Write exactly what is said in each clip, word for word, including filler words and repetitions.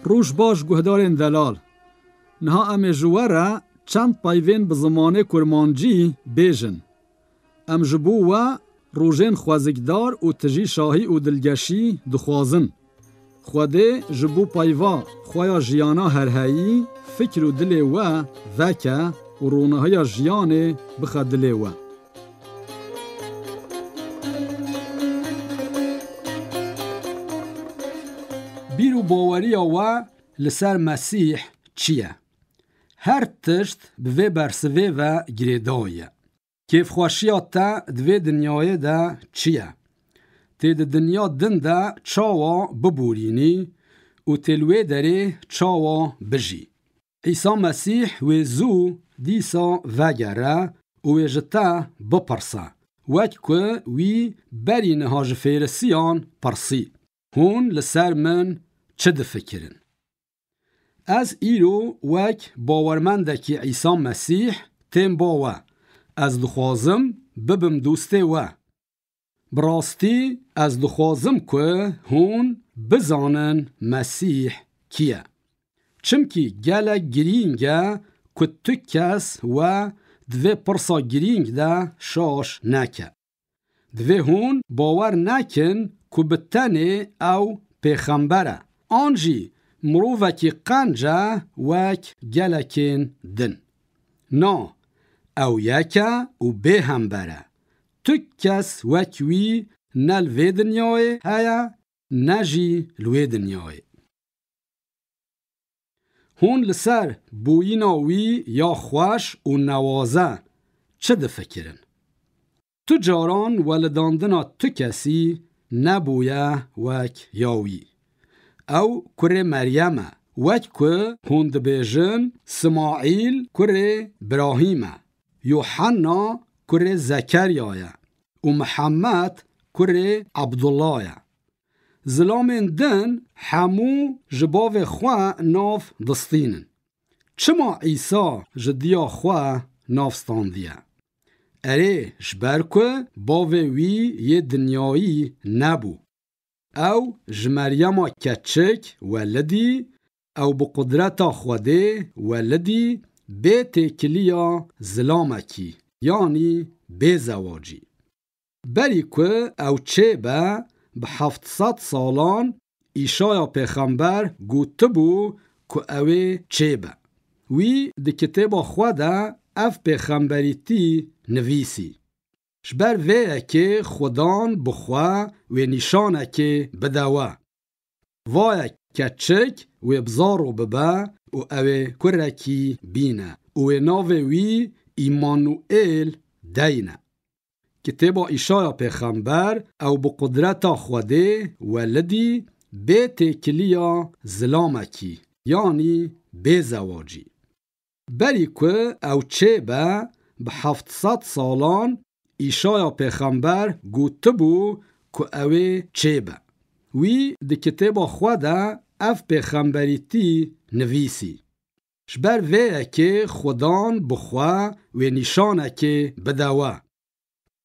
Roj baş guhdarên delal. Niha em ê ji we re çend peyvên bi zimanê kurmancî bêjin. Em ji bo we rojên xwezikdar û tijî şahî û dilgeşî dixwazin. Xwedê ji bo peyva xwe ya jiyana herheyî fikr û dilê we veke û ronahiya jiyanê bixe dilê we. Bîr û baweriya we li ser Mesîh çi ye? Her tişt bi vê bersivê ve girêdayî ye. Kêfxweşiya te di vê dinyayê de çi ye? Tê di dinya din de çawa biborînî û tê li wê derê çawa bijî? Îsa Mesîh wê zû dîsa vegere û wê ji te bipirse, wek ku wî berî niha ji Fêrisiyan pirsî, Hûn li ser min çi difikirin? Ez îro wek bawermendekî Îsa Mesîh têm ba we. Ez dixwazim bibim dostê we. Bi rastî ez dixwazim ku hûn bizanin Mesîh kî ye. Çimkî gelek girîng e ku tu kes we di vê pirsa girîng de şaş neke. Divê hûn bawer nekin ku bi tenê ew pêxember e, an jî mirovekî qenc e wek gelekên din. Na, ew yek e û bêhember e. Tu kes wek wî ne li vê dinyayê heye, ne jî li wê dinyayê. Hûn li ser bûyîna wî ya xweş û newaze çi difikirin? Tu caran welidandina tu kesî nebûye wek ya wî. Ew kurê Meryem e, wek ku hûn dibêjin, Simaîl kurê Birahîm e, Yuhanna kurê Zekerya ye û Mihemed kurê Abdullah ye. Zilamên din hemû ji bavê xwe nav distînin. Çima Îsa ji diya xwe nav standiye? Erê, ji ber ku bavê wî yê dinyayî nebû. Ew ji Meryema keçik welidî, ew bi qudreta Xwedê welidî bê têkiliya zilamekî, yanî bê zewacî. Berî ku ew çêbe, bi heft sed salan Îşaya pêxember gotibû ku ew ê çêbe. Wî di kitêba xwe de ev pêxemberîtî nivîsî. Ji ber vê yekê Xudan bi xwe wê nîşanekê bide we. Vaye keçik wê bi zaro bibe û ew ê kurekî bîne û wê navê wî Îmanuêl deyne. Kitêba Îşaya pêxember, ew bi qudreta Xwedê welidî bê têkiliya zilamekî, yanî bê zewacî. Berî ku ew çêbe, bi heft sed salan Îşaya pêxember gotibû ku ew ê çêbe. Wî di kitêba xwe de ev pêxemberîtî nivîsî. Ji ber vê yekê Xudan bi xwe wê nîşanekê bide we.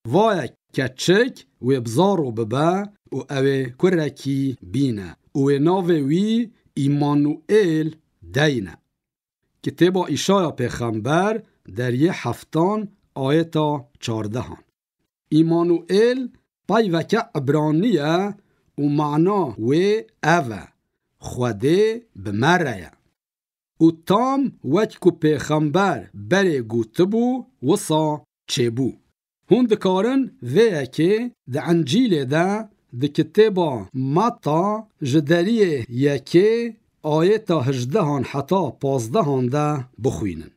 Vaye keçik wê bi zaro bibe û ew ê kurekî bîne û wê navê wî Îmanuêl deyne. Kitêba Îşaya pêxember, deriyê heftan, ayeta çardehan. Îmanuêl peyveke Ibranî ye û mana wê ev e, Xwedê bi me re ye. Û tam wek ku pêxember berê gotibû, wisa çêbû. Hûn dikarin vê yekê di Encîlê de, di kitêba Mata ji deriyê yekê ayeta hejdehan heta pazdehan de bixwînin.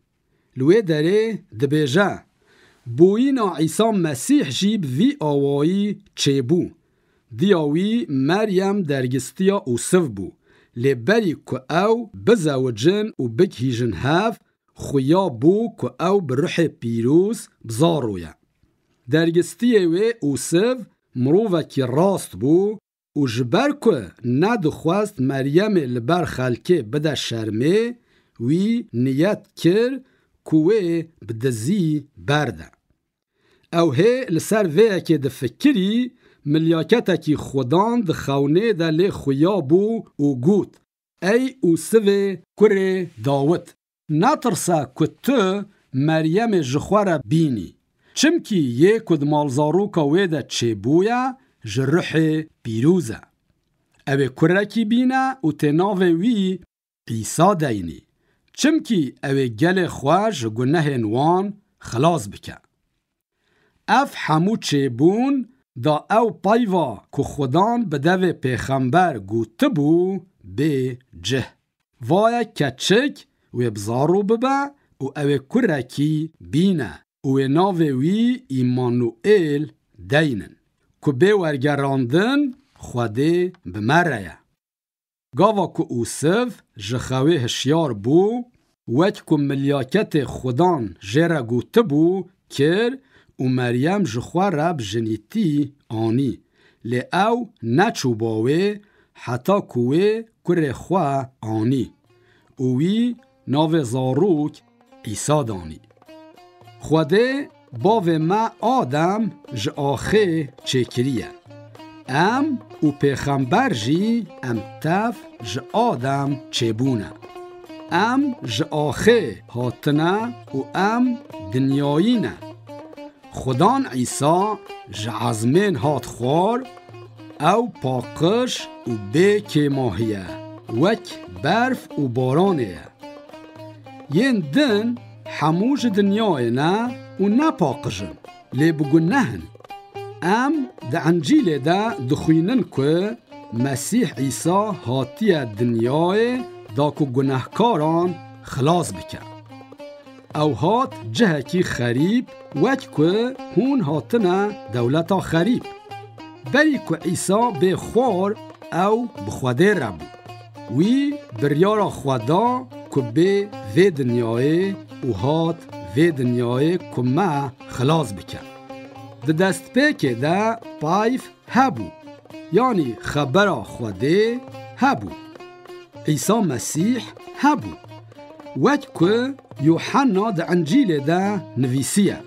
Li wê derê dibêje, Bûyîna Îsa Mesîh jî bi vî awayî çêbû. Diya wî Meryem dergistiya Ûsiv bû. Lê berî ku ew bizewicin û bigihîjin hev, xuya bû ku ew bi Ruhê Pîroz bi zaro ye. Dergistiyê wê Ûsiv mirovekî rast bû û ji ber ku nedixwest Meryemê li ber xelkê bide şermê, wî niyet kir ku wê bi dizî berde. Ew hê li ser vê yekê difikirî, milyaketekî Xudan di xewnê de lê xuya bû û got, Ey Ûsivê kurê Dawid, netirse ku tu Meryemê ji xwe re bînî. Çimkî yê ku di malzaroka wê de çêbûye, ji ruhê pîroz e. Ew ê kurekî bîne û tê navê wî Îsa deynî. Çimkî ew ê gelê xwe ji gunehên wan xilas bike. Ev hemû çêbûn da ew peyva ku Xudan bi devê pêxember gotibû, bê cih. Vaye keçik wê bi zaro bibe û ew ê kurekî bîne û wê navê wî Îmanuêl deynin, ku bê wergerandin Xwedê bi me re ye. Gava ku Ûsiv ji xewê hişyar bû, wek ku milyaketê Xudan jê re gotibû, kir û Meryem ji xwe re bi jinîtî anî. Lê ew neçû ba wê, heta ku wê kurê xwe anî û wî navê zarok Îsa danî. Xwedê bavê me Adem ji axê çêkiriye. Em û pêxember jî em tev ji Adem çêbûne. Em ji axê hatine û em dinyayî ne. Xudan Îsa ji ezmên hat xwar, ew paqij û bê kêmahî ye, wek berf û baranê ye. Yên din hemû ji dinyayê ne û ne paqij in, lê bi guneh in. Em di Encîlê de dixwînin ku Mesîh Îsa hatiye dinyayê da ku gunehkaran xilas bike. Ew hat cihekî xerîb, wek ku hûn hatine dewleta xerîb. Berî ku Îsa bê xwar, ew bi Xwedê re bû. Wî biryara xwe da ku bê vê dinyayê û hat vê dinyayê ku me xilas bike. Di destpêkê de payv hebû, yanî xebera Xwedê hebû. Îsa Mesîh hebû. Wek ku Yuhanna di Encîlê de nivîsiye,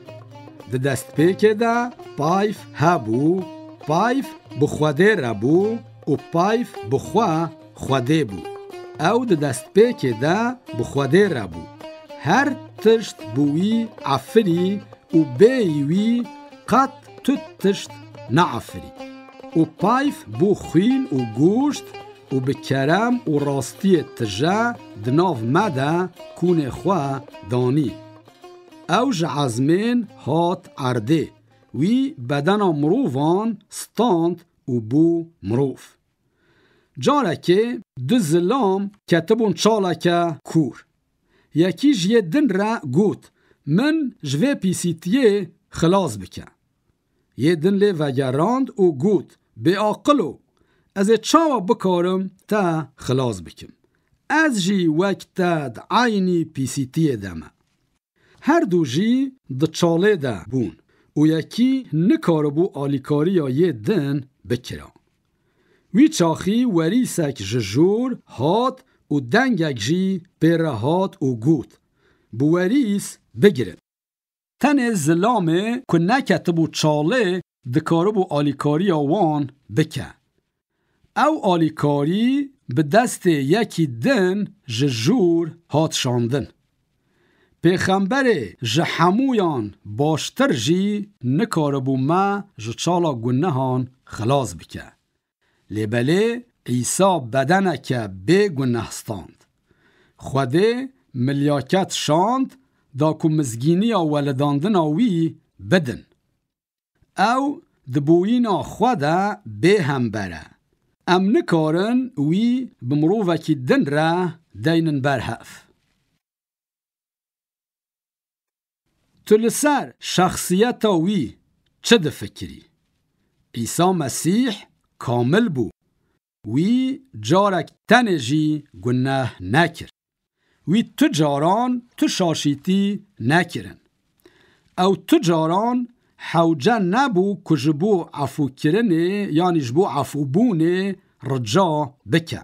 di destpêkê de payv hebû, payv bi Xwedê re bû û payv bi xwe Xwedê bû. Ew di destpêkê de bi Xwedê re bû. Her tişt bi wî efirî û bêyî wî qet tu tişt neafirî. Û payv bû xwîn û goşt û bi kerem û rastiyê tije di nav me de kûnê xwe danî. Ew ji ezmên hat erdê, wî bedena mirovan stand û bû mirov. Carekê du zilam ketibûn çaleke kûr. Yekî ji yê din re got, "Min ji vê pîsîtiyê xilas bike." Yê din lê vegerand û got, "Bêaqilo, ez ê çawa bikarim te xilas bikim? Ez jî wek te di eynî pîsîtiyê de me." Her du jî di çalê de bûn û yekî nikaribû alîkariya yê din bikira. Wî çaxî werîsek ji jûr hat û dengek jî pê re hat û got, "Bi werîs bigirin." Tenê zilamê ku neketibû çalê dikaribû alîkariya wan bike. Ew alîkarî bi destê yekî din ji jûr hat şandin. Pêxemberê ji hemûyan baştir jî nikaribû me ji çala gunehan xilas bike. Lê belê Îsa bedeneke bê guneh stand. Xwedê milyaket şand da ku mizgîniya welidandina wî bidin. Ew di bûyîna xwe de bê hember e. Em nikarin wî bi mirovekî din re deynin ber hev. Tu li ser şexsiyeta wî çi difikirî? Îsa Mesîh kamil bû. Wî carek tenê jî guneh nekir. Wî tu caran tu şaşîtî nekirin. Ew tu caran hewce nebû ku ji bo efûkirinê, yanî ji bo efûbûnê rica bike.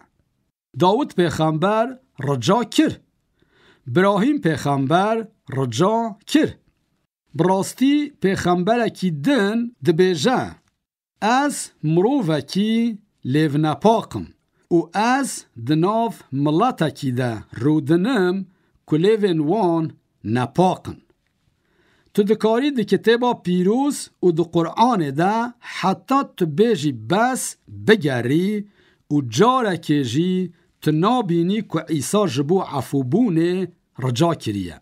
Dawid pêxember rica kir. Birahîm pêxember rica kir. Bi rastî pêxemberekî din dibêje, "Ez mirovekî lêvnepak im û ez di nav miletekî de rûdinim ku lêvên wan nepak in. Tu dikarî di Kitêba Pîroz û di Qur'anê de heta tu bêjî bes bigerî û carekê jî tu nabînî ku Îsa ji bo efûbûnê rica kiriye.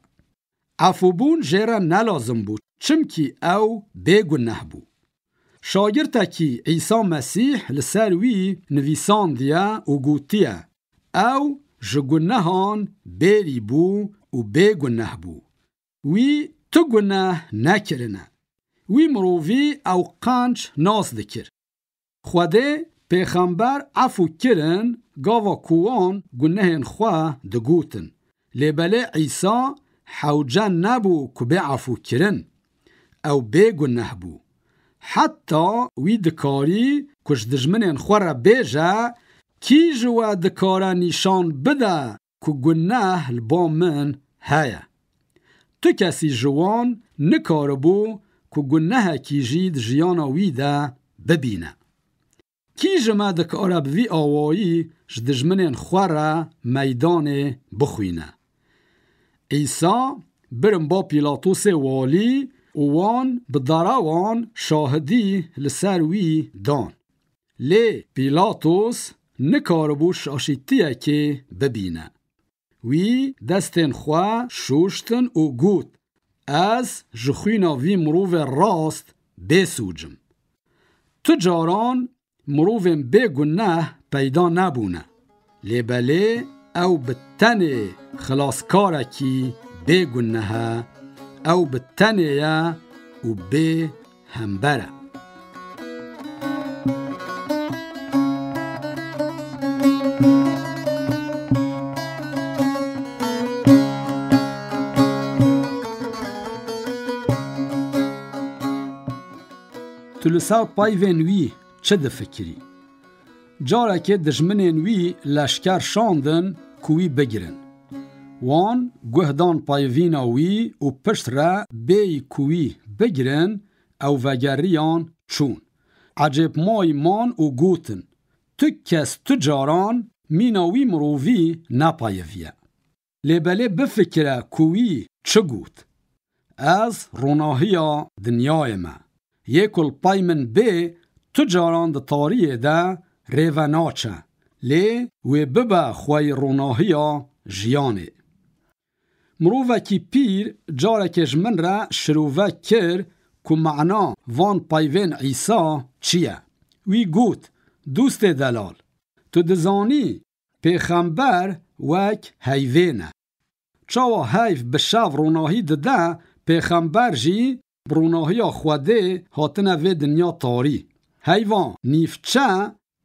Efûbûn jê re nelazim bû, çimkî ew bêguneh bû. Şagirtekî Îsa Mesîh li ser wî nivîsandiye û gotiye, ew ji gunehan bêrî bû û bêguneh bû. Wî tu guneh nekirine. Wî mirovî ew qenc nas dikir. Xwedê pêxember efû kirin, gava ku wan gunehên xwe digotin. Lê belê Îsa hewce nebû ku bê efûkirin. Ew bêguneh bû. Heta wî dikarî ku ji dijminên xwe re bêje, kî ji we dikare nîşan bide ku guneh li ba min heye? Tu kesî ji wan nikaribû ku gunehekî jî di jiyana wî de bibîne. Kî ji me dikare bi vî awayî ji dijminên xwe re meydanê bixwîne? Îsa birin ba Pîlatosê walî û wan bi derewan şahidî li ser wî dan. Lê Pîlatos nikaribû şaşîtiyekê bibîne. Wî destên xwe şûştin û got, ez ji xwîna vî mirovê rast bêsûc im. Tu caran mirovên bêguneh peyda nebûne. Lê belê ew bi tenê xilaskarekî bêguneh e, ew bi tenê ye û bê hember e. Tu li ser peyvên wî çi difikirî? Carekê dijminên wî leşker şandin ku wî bigirin. Wan guh dan peyvîna wî û pişt re bêyî ku wî bigirin, ew vegeriyan çûn. Ecêbmayî man û gotin, tu kes tu caran mîna wî mirovî nepeyiviye. Lê belê bifikire ku wî çi got. Ez ronahiya dinyayê me. Yê ku li pey min bê, tu caran di tariyê de rê ve naçe. Lê wê bibe xweyî ronahiya jiyanê. Mirovekî pîr carekê ji min re şirove kir ku mana van peyvên Îsa çi ye. Wî got, dostê delal, tu dizanî pêxember wek heyvê ne. Çawa heyv bi şev ronahî dide, pêxember jî bi ronahiya Xwedê hatine vê dinya tarî. Heyva nîvçe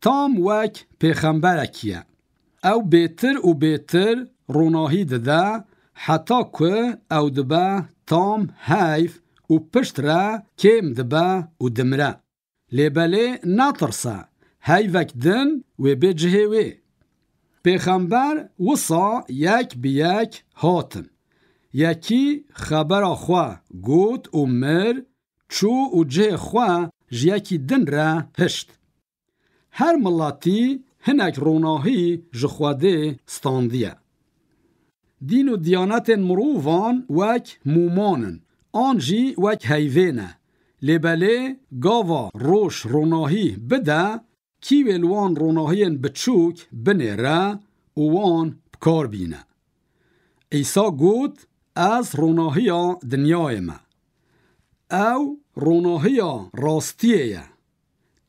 tam wek pêxemberekî ye. Ew bêtir û bêtir ronahî dide, heta ku ew dibe tam heyv û pişt re kêm dibe û dimire. Lê belê netirse, heyvek din wê bê cihê wê. Pêxember wisa yek bi yek hatin. Yekî xebera xwe got û mir, çû û cihê xwe ji yekî din re hişt. Her miletî hinek ronahî ji Xwedê standiye. Dîn û diyanetên mirovan wek mûman in, an jî wek heyvê ne. Lê belê gava roj ronahî bide, kî wê li wan ronahiyên biçûk binêre û wan bi kar bîne? Îsa got, ez ronahiya dinyayê me. Ew ronahiya rastiyê ye.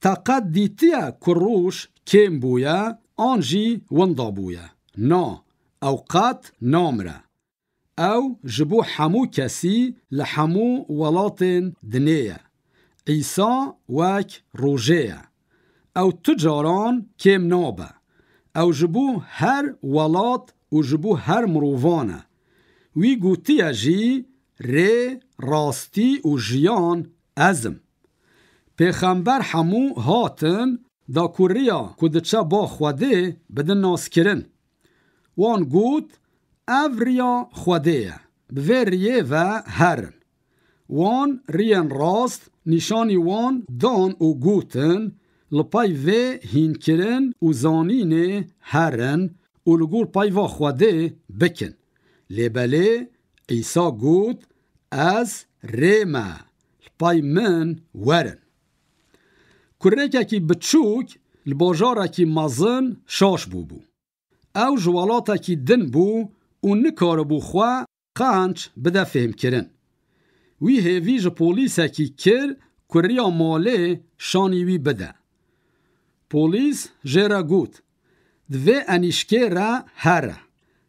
Te qet dîtiye ku roj kêm bûye an jî winda bûye? Na, ew qet namire. Ew ji bo hemû kesî li hemû welatên dinê ye. Îsa wek rojê ye. Ew tu caran kêm nabe. Ew ji bo her welat û ji bo her mirovan e. Wî gotiye jî, rê, rastî û jiyan ez im. Pêxember hemû hatin, da ku riya ku diçe ba Xwedê bidin naskirin. Wan got, ev riya Xwedê ye, bi vê riyê ve herin. Wan riyên rast nîşanî wan dan û gotin, li pey vê hînkirin û zanînê herin û li gor peyva Xwedê bikin. Lê belê Îsa got, "Ez rê me, li pey min werin." Kurekekî biçûk li bajarekî mezin şaş bûbû. Ew ji welatekî din bû û nikaribû xwe qenc bide fêhmkirin. Wî hêvî ji polîsekî kir kuriya malê şanî wî bide. Polîs jê re got, "Di vê enîşkê re here.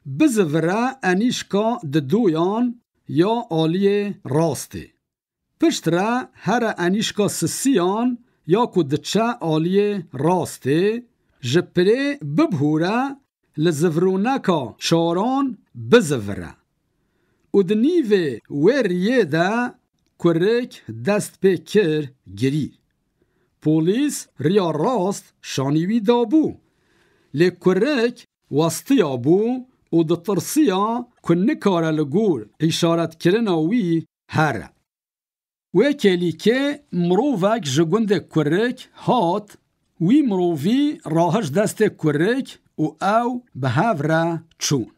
Bizivire enîşka didoyan ya aliyê rastê. Piştre here enîşka sisiyan ya ku diçe aliyê rastê, ji pirê bibhure li zivrûneka çaran bizivire." Û di nîvê wê riyê de kurik dest pê kir girî. Polîs riya rast şanî wî dabû. Lê kurik westiya bû û ditirsiya ku nikare li gor îşaretkirina wî here. Wê kêlîkê mirovek ji gundê kurik hat, wî mirovî rahişt destê kurik û ew bi hev re çûn.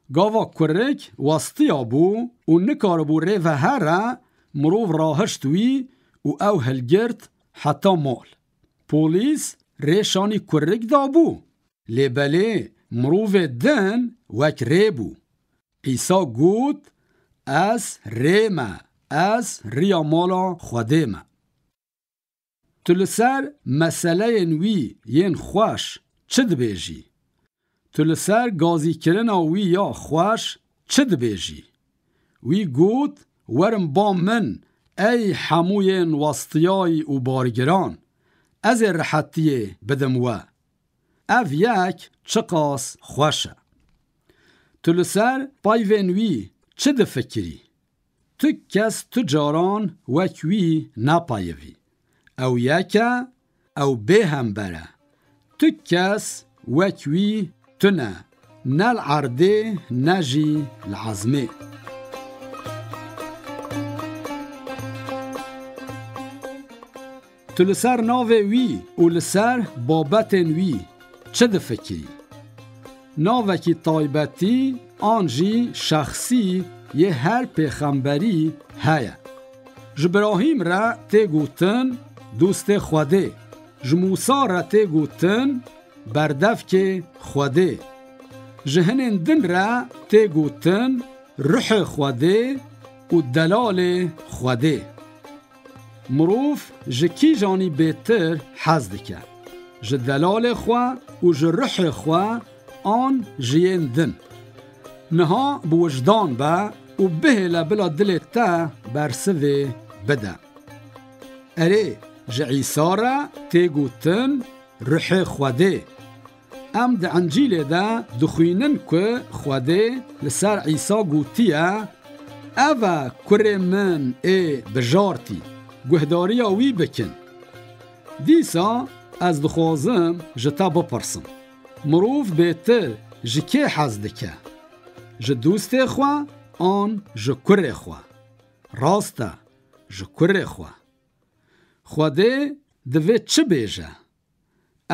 Gava kurik westiya bû û nikaribû rê ve here, mirov rahişt wî û ew hilgirt heta mal. Polîs rê şanî kurik dabû, lê belê mirovê din wek rê bû. Îsa got, "Ez rê me, ez riya mala Xwedê me." Tu li ser meseleyên wî yên xweş çi dibêjî? Tu li ser gazîkirina wî ya xweş çi dibêjî? Wî got, "Werin ba min, ey hemû yên westiyayî û bargiran, ez ê rihetiyê bidim we." Ev yek çiqas xweş e! Tu li ser peyvên wî çi difikirî? Tu kes tu caran wek wî nepeyivî. Ew yek e, ew bêhember e. Tu kes wek wî tune, ne li erdê, ne jî li ezmê. Tu li ser navê wî û li ser babetên wî çi difikirî? Navekî taybetî an jî şexsî yê her pêxemberî heye. Ji Birahîm re tê gotin dostê Xwedê, ji Mûsa re tê gotin berdevkê Xwedê, ji hinên din re tê gotin ruhê Xwedê û delalê Xwedê. Mirov ji kîjanî bêtir hez dike? Ji delalê xwe û ji ruhê xwe an ji yên din? Niha bi wijdan be û bihêle bila dilê te bersivê bide. Erê, ji Îsa re tê gotin ruhê Xwedê. Em di Encîlê de dixwînin ku Xwedê li ser Îsa gotiye, "Ev e kurê min ê bijartî, guhdariya wî bikin." Dîsa ez dixwazim ji te bipirsim, mirov bêtir ji kê hez dike? Ji dostê xwe an ji kurê xwe? Rast e, ji kurê xwe. Xwedê divê çi bêje?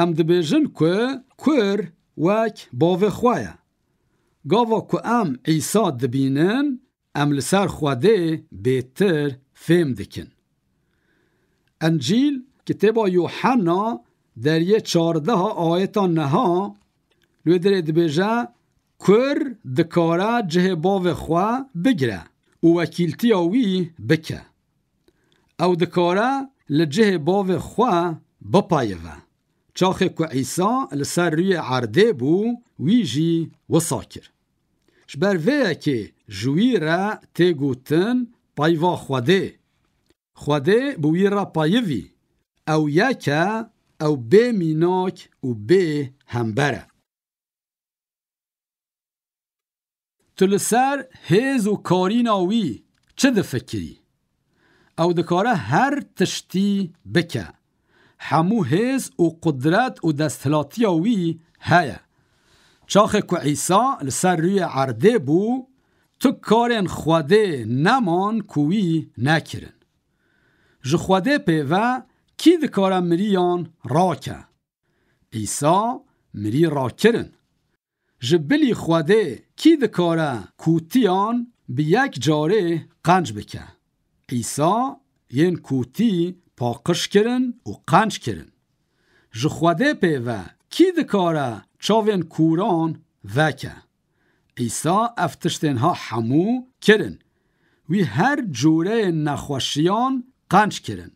Em dibêjin ku kur wek bavê xwe ye. Gava ku em Îsa dibînin, em li ser Xwedê bêtir fêm dikin. Encîl, kitêba Yuhanna, deriyê çardeha ayeta neha, li wê derê dibêje, "Kur dikare cihê bavê xwe bigire û wekîltiya wî bike." Ew dikare li cihê bavê xwe bipayive. Çaxê ku Îsa li ser rûyê erdê bû, wî jî wisa kir. Ji ber vê yekê ji wî re tê gotin peyva Xwedê. Xwedê bi wî re peyivî. Ew yek e, ew bê mînak û bê hember e. Tu li ser hêz û karîna wî çi difikirî? Ew dikare her tiştî bike. Hemû hêz û qudret û desthilatiya wî heye. Çaxê ku Îsa li ser rûyê erdê bû, tu karên Xwedê neman ku wî nekirin. Ji Xwedê pê ve Kî dikare miriyan rake? Îsa mirî rakirin. Ji bilî Xwedê kî dikare kûtiyan bi yek carê qenc bike? Îsa yên kûtî paqij kirin û qenc kirin. Ji Xwedê pê ve kî dikare çavên kûran veke? Îsa ev tiştên ha hemû kirin. Wî her cûreyên nexweşiyan qenc kirin.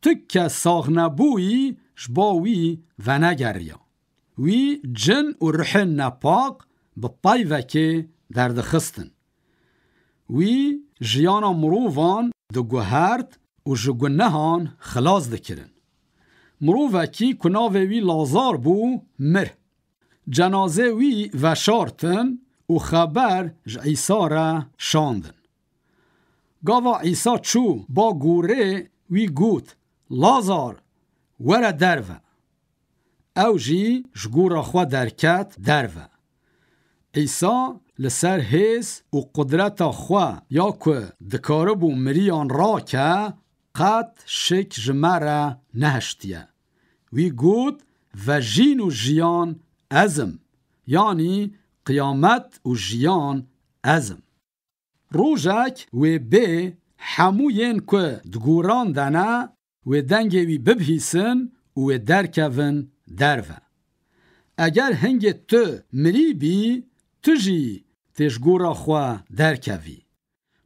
Tu ke saxnebûyî ji ba wî venegeriya. Wî cin û ruhên nepak bi peyvekê derdixistin. Wî jiyana mirovan diguhert û ji gunehan xilas dikirin. Mirovekî ku navê wî Lazar bû, mir. Cenazê wî veşartin û xeber ji Îsa re şandin. Gava Îsa çû ba gorê, wî got, Lazar, were derve. Ew jî ji gora xwe derket derve. Îsa li ser hêz û qudreta xwe ya ku dikaribû miriyan rake, qet şik ji me re nehiştiye. Wî got, Vejîn û jiyan ez im, yanî qiyamet û jiyan ez im. Rojek wê bê hemû yên ku di goran de ne, wê dengê wî bibihîsin û wê derkevin derve. Eger hingê tu mirî bî, tu jî tê ji gora xwe derkevî.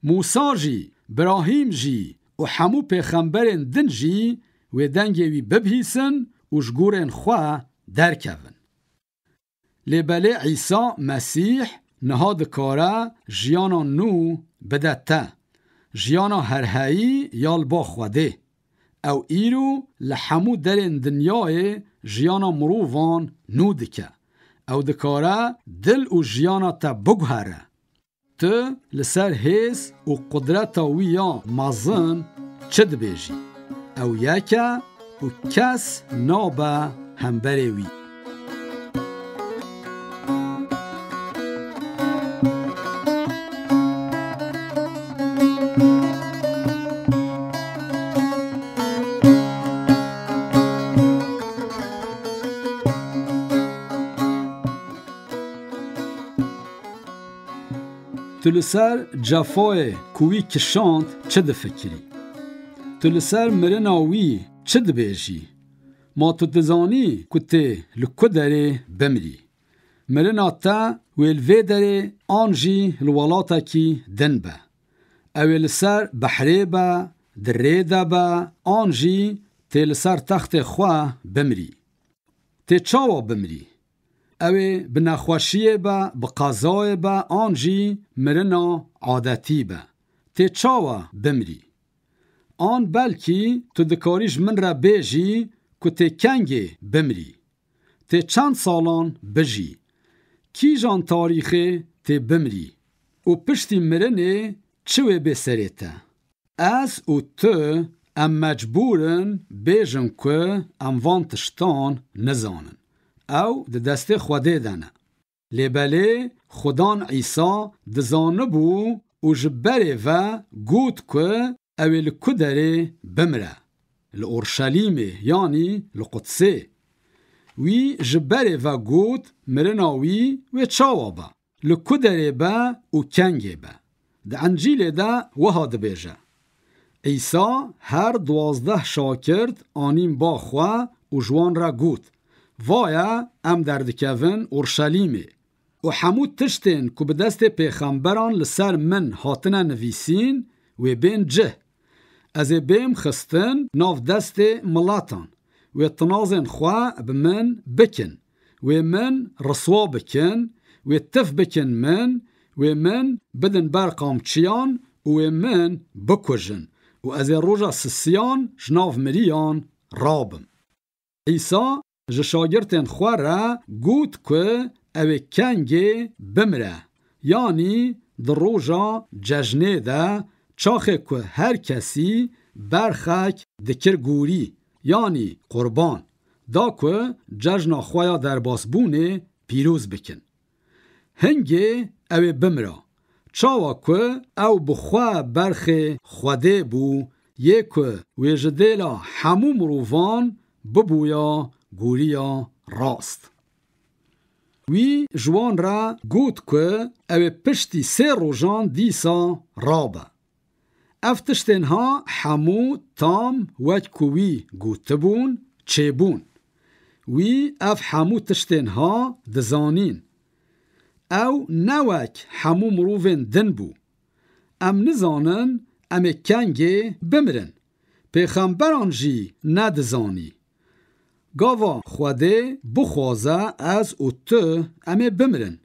Mûsa jî, Birahîm jî û hemû pêxemberên din jî wê dengê wî bibihîsin û ji gorên xwe derkevin. Lê belê Îsa Mesîh niha dikare jiyana nû bide te, jiyana herheyî ya li ba Xwedê. Ew îro li hemû derên dinyayê jiyana mirovan nû dike. Ew dikare dil û jiyana te biguhere. Tu li ser hêz û qudreta wî ya mezin çi dibêjî? Ew yek e û kes nabe hemberê wî. Tu li ser cefayê ku wî kişand çi difikirî? Tu li ser mirina wî çi dibêjî? Ma tu dizanî ku tê li ku derê bimrî? Mirina te wê li vê derê an jî li welatekî din be. Ew ê li ser behrê be, di rê de be, an jî tê li ser textê xwe bimrî. Tê çawa bimrî? Ew ê bi nexweşiyê be, bi qezayê be, an jî mirina adetî be. Tê çawa bimrî? An belkî tu dikarî ji min re bêjî ku tê kengê bimrî? Tê çend salan bijî? Kîjan tarîxê tê bimrî? Û piştî mirinê çi wê bê serê te? Ez û tu em mecbûr in bêjin ku em van tiştan nizanin. Ew di destê Xwedê de ne. Lê belê Xudan Îsa dizanibû û ji berê ve got ku ew ê li ku derê bimire. Li Orşelîmê, yanî li Qudsê. Wî ji berê ve got, mirina wî wê çawa be? Li ku derê be û kengê be? Di Encîlê de wiha dibêje, Îsa her duwazdeh şagirt anîn ba xwe û ji wan re got, Vaye em derdikevin Orşelîmê û hemû tiştên ku bi destê pêxemberan li ser min hatine nivîsîn, wê bên cih. Ez ê bêm xistin nav destê miletan. Wê tinazên xwe bi min bikin. Wê min riswa bikin. Wê tif bikin min. Wê min bidin ber qamçiyan û wê min bikujin. Û ez ê roja sisiyan ji nav miriyan rabim. Îsa ji şagirtên xwe re got ku ew ê kengê bimire, yanî di roja cejnê de, çaxê ku her kesî berxek dikir gorî, yanî qurban, da ku cejna xwe ya derbasbûnê pîroz bikin. Hingê ew ê bimira. Çawa ku ew bi xwe berxê Xwedê bû, yê ku wê ji dêla hemû mirovan bibûya goriya rast. Wî ji wan re got ku ew ê piştî sê rojan dîsa rabe. Ev tiştên ha hemû tam wek ku wî gotibûn, çêbûn. Wî ev hemû tiştên ha dizanîn. Ew ne wek hemû mirovên din bû. Em nizanin em ê kengê bimirin. Pêxemberan jî nedizanî. Gava Xwedê bixwaze ez û tu em ê bimirin.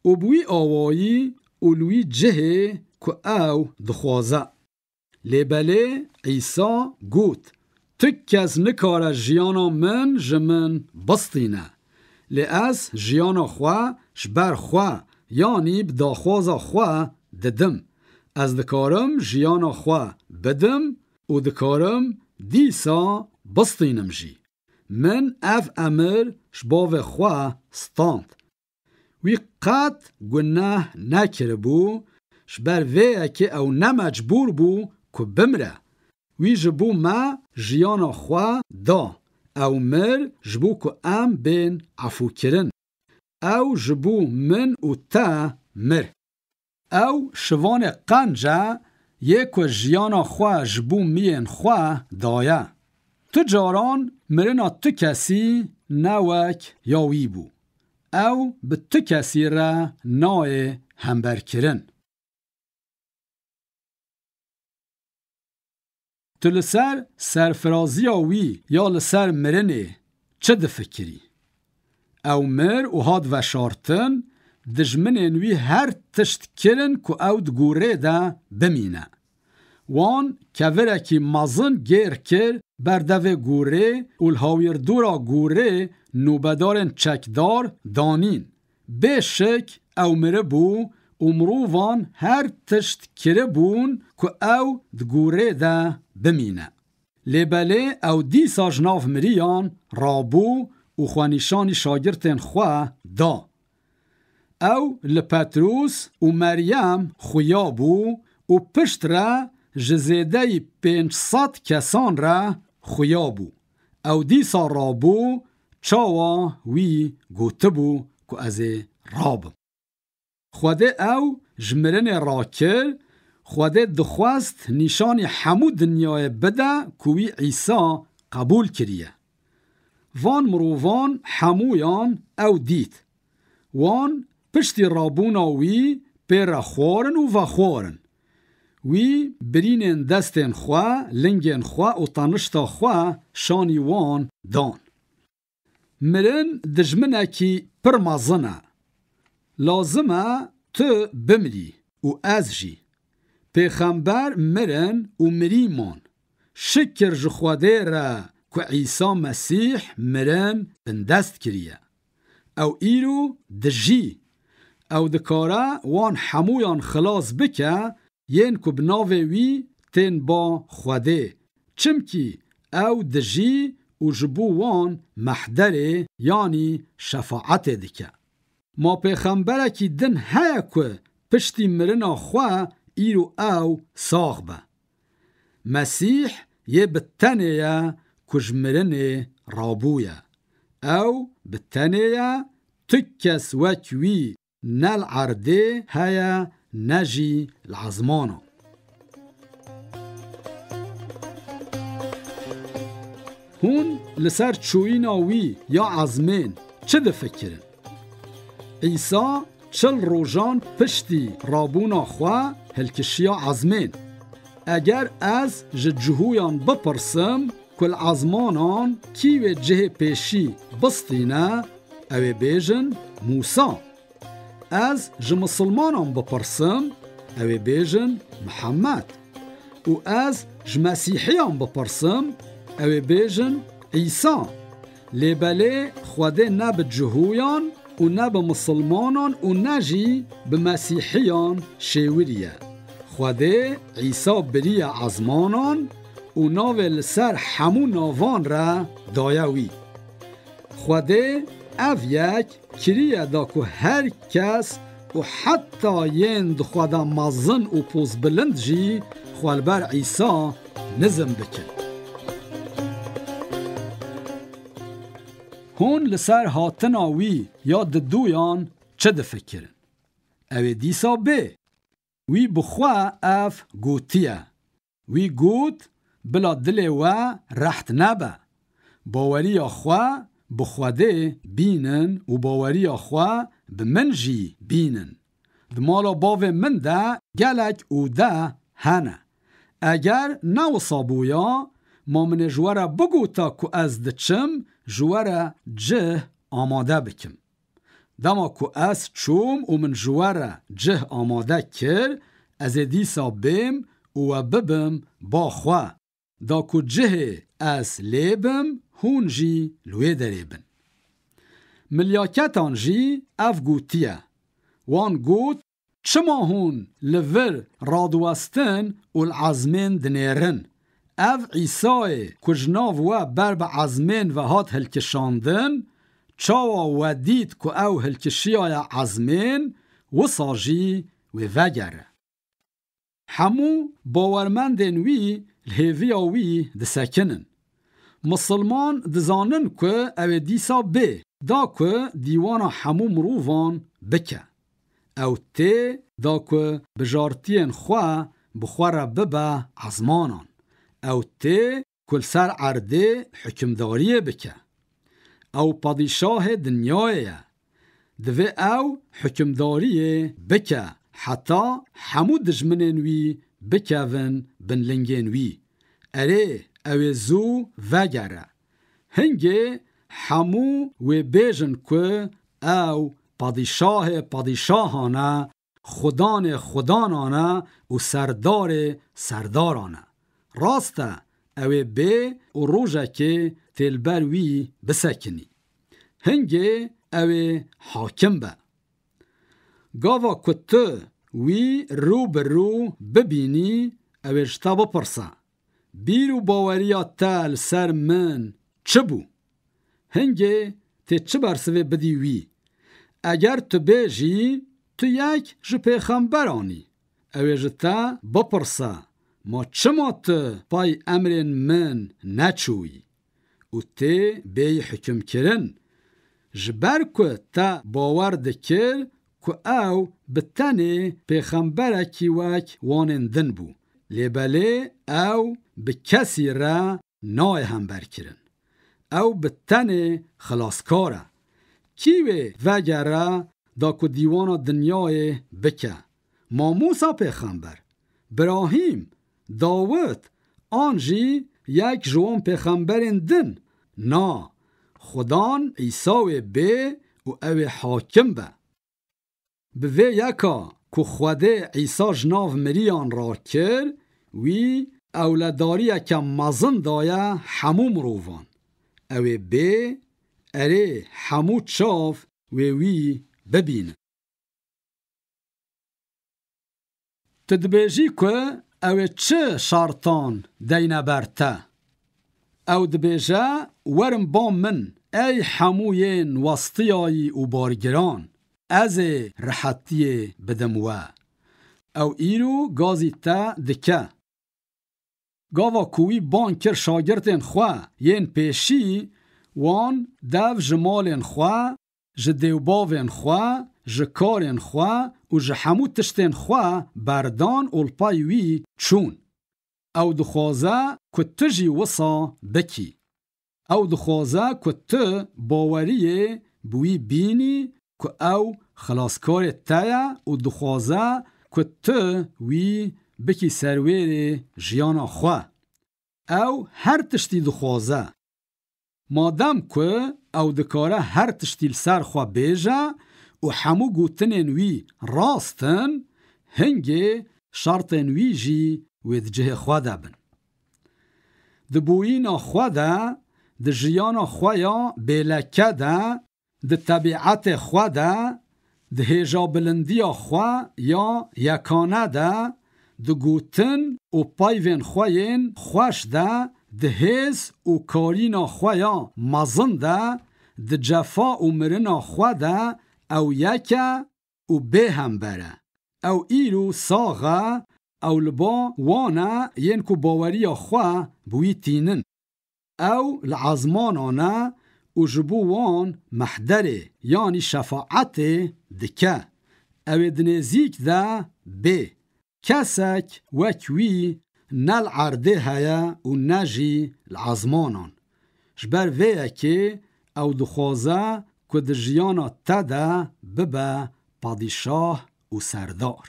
Û bi wî awayî û li wî cihê ku ew dixwaze. Lê belê Îsa got, Tu kes nikare jiyana min ji min bistîne. Lê ez jiyana xwe ji ber xwe, yanî bi daxwaza xwe didim. Ez dikarim jiyana xwe bidim û dikarim dîsa bistînim jî. Min ev emir ji bavê xwe stand. Wî qet guneh nekiribû, ji ber vê yekê ew ne mecbûr bû ku bimire. Wî ji bo me jiyana xwe da. Ew mir ji bo ku em bên efûkirin. Ew ji bo min û te mir. Ew şivanê qenc e, yê ku jiyana xwe ji bo miyên xwe daye. Tu caran mirina tu kesî ne wek ya wî bû. Ew bi tu kesî re nayê hemberkirin. Tu li ser serfiraziya wî ya li ser mirinê çi difikirî? Ew mir û hat veşartin, dijminên wî her tişt kirin ku ew di gorê de bimîne. Wan kevirekî mezin gêr kir ber devê gorê û li hawirdora gorê nûbedarên çekdar danîn. Bê şik ew miribû û mirovan her tişt kiribûn ku ew di gorê de bimîne. Lê belê ew dîsa ji nav miriyan rabû û xwenîşanî şagirtên xwe da. Ew li Petrûs û Meryem xuya bû û pişt re ji zêdeyî pênc sed kesan re xuya bû. Ew dîsa rabû, çawa wî gotibû ku ez ê rabim. Xwedê ew ji mirinê rakir, Xwedê dixwest nîşanî hemû dinyayê bide ku wî Îsa qebûl kiriye. Van mirovan hemûyan ew dît. Wan piştî rabûna wî pê re xwarin û vexwarin. Wî birînên destên xwe, lingên xwe û tenişta xwe şanî wan dan. Mirin dijminekî pir mezin e. Lazim e tu bimirî û ez jî. Pêxember mirin û mirî man. Şikir ji Xwedê re ku Îsa Mesîh mirin bindest kiriye. Ew îro dijî. Ew dikare wan hemûyan xilas bike, yên ku bi navê wî tên ba Xwedê. Çimkî ew dijî û ji bo wan mehderê, yanî şefaetê dike. Ma pêxemberekî din heye ku piştî mirina xwe îro ew sax be? Mesîh yê bi tenê ye ku ji mirinê rabûye. Ew bi tenê ye, tu kes wek wî ne li erdê heye, ne jî li ezmanan. Hûn li ser çûyîna wî ya ezmên çi difikirin? Îsa çil rojan piştî rabûna xwe hilkişiya ezmên. Eger ez ji cihûyan bipirsim ku li ezmanan kî wê cihê pêşî bistîne, ew ê bêjin Mûsa. Ez ji misilmanan bipirsim, ew ê bêjin Mihemed. Û ez ji mesîhiyan bipirsim, ew ê bêjin Îsa. Lê belê Xwedê ne bi cihûyan û ne bi misilmanan û ne jî bi mesîhiyan şêwirî ye. Xwedê Îsa biriye ezmanan û navê li ser hemû navan re daye wî. Xwedê ev yek kiriye da ku her kes û heta yên di xwe de mezin û pozbilind jî xwe li ber Îsa nizm bikin. Hûn li ser hatina wî ya diduyan çi difikirin? Ew ê dîsa bê. Wî bi xwe ev gotiye. Wî got, bila dilê we reht nebe. Baweriya xwe bi Xwedê bînin û baweriya xwe bi min jî bînin. Di mala bavê min de gelek ode hene. Eger ne wisa bûya, ma min ê ji we re bigota ku ez diçim ji we re cih amade bikim. Dema ku ez çûm û min ji we re cih amade kir, ez ê dîsa bêm û we bibim ba xwe, da ku cihê ez lê bim, hûn jî li wê derê bin. Milyaketan jî ev gotiye. Wan got, çima hûn li vir radiwestin û li ezmên dinêrin? Ev Îsayê ku ji nav we ber bi ezmên ve hat hilkişandin, çawa we dît ku ew hilkişiyaye ezmên, wisa jî wê vegere. Hemû bawermendên wî li hêviya wî disekinin. Misilman dizanin ku ew ê dîsa bê, da ku dîwana hemû mirovan bike. Ew tê da ku bijartiyên xwe bi xwe re bibe ezmanan. Ew tê ku li ser erdê hukimdariyê bike. Ew padîşahê dinyayê ye. Divê ew hukimdariyê bike heta hemû dijminên wî bikevin bin lingên wî. Erê, ew ê zû vegere. Hingê hemû wê bêjin ku ew padîşahê padîşahan e, xudanê xudanan e û serdarê serdaran e. Rast e, ew ê bê û rojekê tê li ber wî bisekinî. Hingê ew ê hakim be. Gava ku tu wî rû bi rû bibînî, ew ê ji te bipirse, bîr û baweriya te li ser min çi bû? Hingê tê çi bersivê bidî wî? Eger tu bêjî, tu yek ji pêxemberan î, ew ê ji te bipirse, ma çima tu pay emrên min neçûyî? Û tê bêyî hukimkirin. Ji ber ku te bawer dikir ku ew bi tenê pêxemberekî wek wanên din bû. Lê belê ew bi kesî re nayê hemberkirin. Ew bi tenê xilaskar e. Kî wê vegere da ku dîwana dinyayê bike? Ma Mûsa pêxember, Birahîm, Dawid, an jî yek ji wan pêxemberên din? Na, Xudan Îsa wê bê û ew ê hakim be. Bi vê yeka ku Xwedê Îsa ji nav miriyan rakir, wî ewledariyeke mezin daye hemû mirovan. Ew ê bê, erê, hemû çav wê wî bibînin. Tu dibêjî ku ew ê çi şertan deyne ber te? Ew dibêje, werin ba min, ey hemû yên westiyayî û bargiran, ez ê rihetiyê bidim we. Ew îro gazî te dike. Gava ku wî bang kir şagirtên xwe yên pêşî, wan dev ji malên xwe, ji dêwbavên xwe, ji karên xwe û ji hemû tiştên xwe berdan û li pay wî çûn. Ew dixwaze ku tu jî wisa bikî. Ew dixwaze ku tu baweriyê bi wî bînî ku ew xilaskarê te ye û dixwaze ku tu wî bikî serwêrê jiyana xwe. Ew her tiştî dixwaze. Madem ku ew dikare her tiştî li ser xwe bêje û hemû gotinên wî rast in, hingê şertên wî jî wê di cihê xwe de bin. Di bûyîna xwe de, di jiyana xwe ya bêleke de, di tebîetê xwe de, di hêjabilindiya xwe ya yekane de, di gotin û peyvên xwe yên xweş de, di hêz û karîna xwe ya mezin de, di cefa û mirina xwe de ew yek e û bêhember e. Ew îro sax e, ew li ba wan e yên ku baweriya xwe bi wî tînin. Ew li ezmanan e û ji bo wan mehderê, yanî şefaetê dike. Ew ê di nêzîk de bê. Kesek wek wî ne li erdê heye û ne jî li ezmanan. Ji ber vê yekê ew dixwaze ku di jiyana te de bibe padîşah û serdar.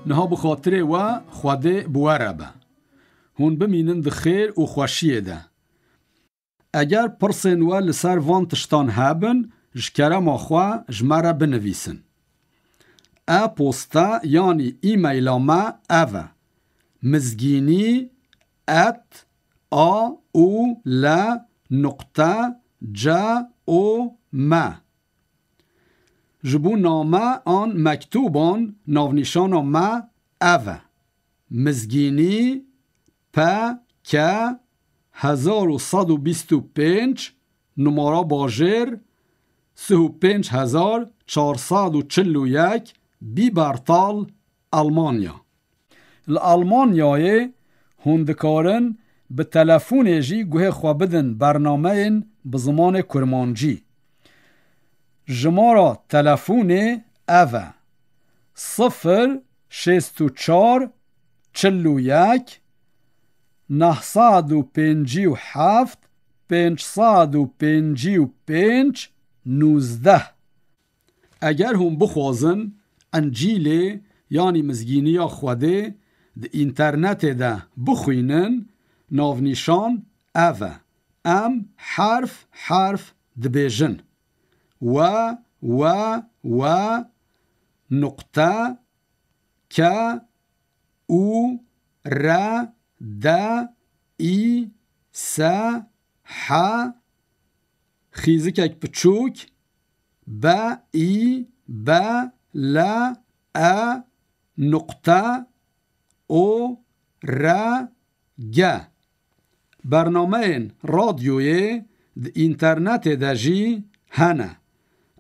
Niha bi xatirê we Xwedê bi we re be. Hûn bimînin di xêr û xweşiyê de. Eger pirsên we li ser van tiştan hebin, ji kerema xwe ji me re binivîsin. E-posta yanî e-maila me ev e: mizgînî et a u l nuqte c o m. Ji bo name an mektûban navnîşana me ev e: mizgînî p k hezar û sed û bîst û pênc, numara bajêr sih û pênc hezar çar sed û çil û yek, Bîbertal, Almanya. Li Almanyayê hûn dikarin bi telefonê jî guhê xwe bidin bernameyên bi zimanê kurmancî. Jimara telefonê ev e: sifir şêst û çar çil û yek neh sed û pêncî û heft pênc sed û pêncî û pênc nûzdeh. Eger hûn bixwazin Encîlê, yanî mizgîniya Xwedê, di înternetê de bixwînin, navnîşan ev e. Em herf herf dibêjin: w w w nuqte k u r d i s h, xîzikek piçûk, b i b l e nuqte o r g. Bernameyên radyoyê di înternetê de jî hene.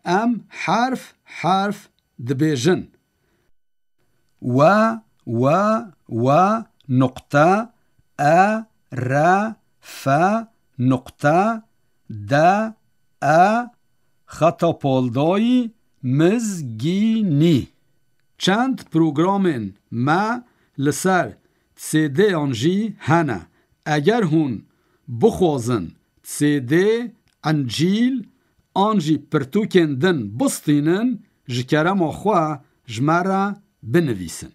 Em herf herf dibêjin: w w w nuqte e r f nuqte d e xeta paldayî mizgînî. Çend programên me li ser C D'yan jî hene. Eger hûn bixwazin C D, Encîl an jî pirtûkên din bistînin, ji kerema xwe ji me re binivîsin.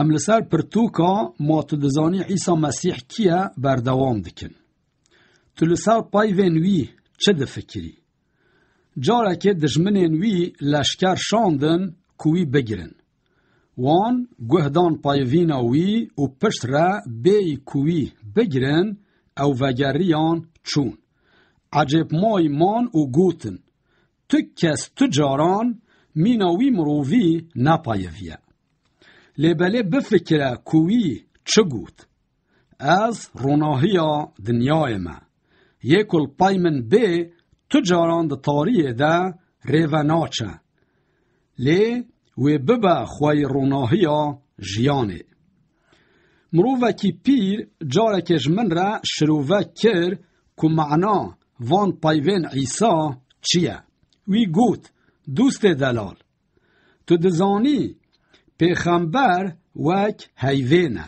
Em li ser pirtûka Ma tu dizanî Îsa Mesîh kî ye berdewam dikin. Tu li ser peyvên wî çi difikirî? Carekê dijminên wî leşker şandin ku wî bigirin. Wan guh dan peyvîna wî û pişt re bêyî ku wî bigirin, ew vegeriyan çûn. Ecêbmayî man û gotin: Tu kes tu caran mîna wî mirovî nepayeviye. Lê belê bifikire ku wî çi got: Ez ronahiya dinyayê me. Yê ku li pey min bê, tu caran di tariyê de rê ve naçe, lê wê bibe xweyî ronahiya jiyanê. Mirovekî pîr careke ji min re şirove kir ku mana van peyvên Îsa çi ye. Wî got: Dostê delal, tu dizanî pêxember wek heyvê ne.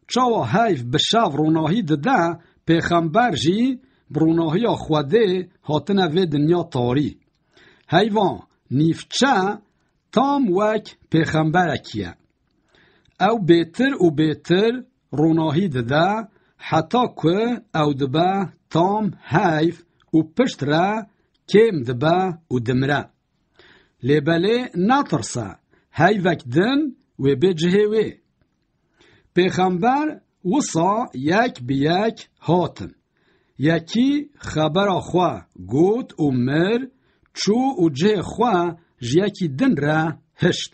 Çawa heyv bi şev ronahî dide, pêxember jî bi ronahiya Xwedê hatine vê dinya tarî. Heyva nîvçe tam wek pêxemberekî ye. Ew bêtir û bêtir ronahî dide, heta ku ew dibe tam heyv û pişt re kêm dibe û dimire. Lê belê netirse, heyvek din wê bê cihê wê. Pêxember Wisa yek bi yek hatin. Yekî xebera xwe got û mir, çû û cihê xwe ji yekî din re hişt.